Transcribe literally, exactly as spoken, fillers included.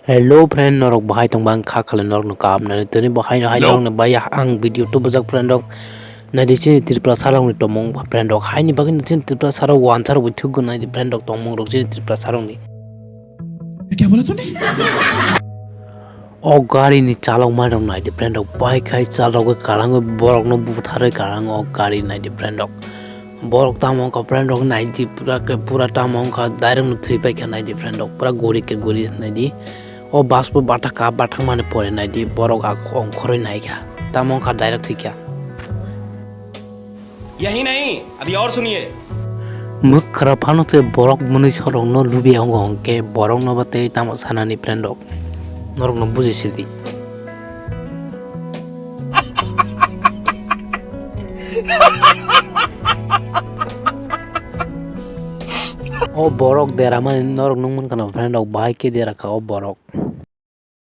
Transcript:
Hello friend, norok bahai tongba ang kha khale norokno kaham nai. Tini bo haino hai norokno bai ang video tubujak friend rok. Naidi chini Tripura sarokni tomong friend rok. Haini bagwi chini Tripura sarok wansa rok thukgo naidi friend rok tongmung rok chini Tripura sarokni. क्या बोला तूने? O gari ni chalok mai rok naidi friend rok bai khai chal rok kalangwi borok no butharwi kalang o gari naidi friend rok. Borok tamo wngkha friend rok naidi pura ke pura tamo wngkha direct no thwi paikha naidi friend rok pura guri ke guri naidi. O bus bo bathak ka bathak mani pore naidi borok a ongkhorwi naikha tamo wngkha direct thwikha. यही नहीं, अभी और सुनिए। Mwkhra phano se borok mwnwi sorokno lubi wngo hwnkhe borokno bo tei tamo sanani friend rok norokno bujui sidi. O borok deramani norok nung mankha na friend rok bahai khe dera kha o borok.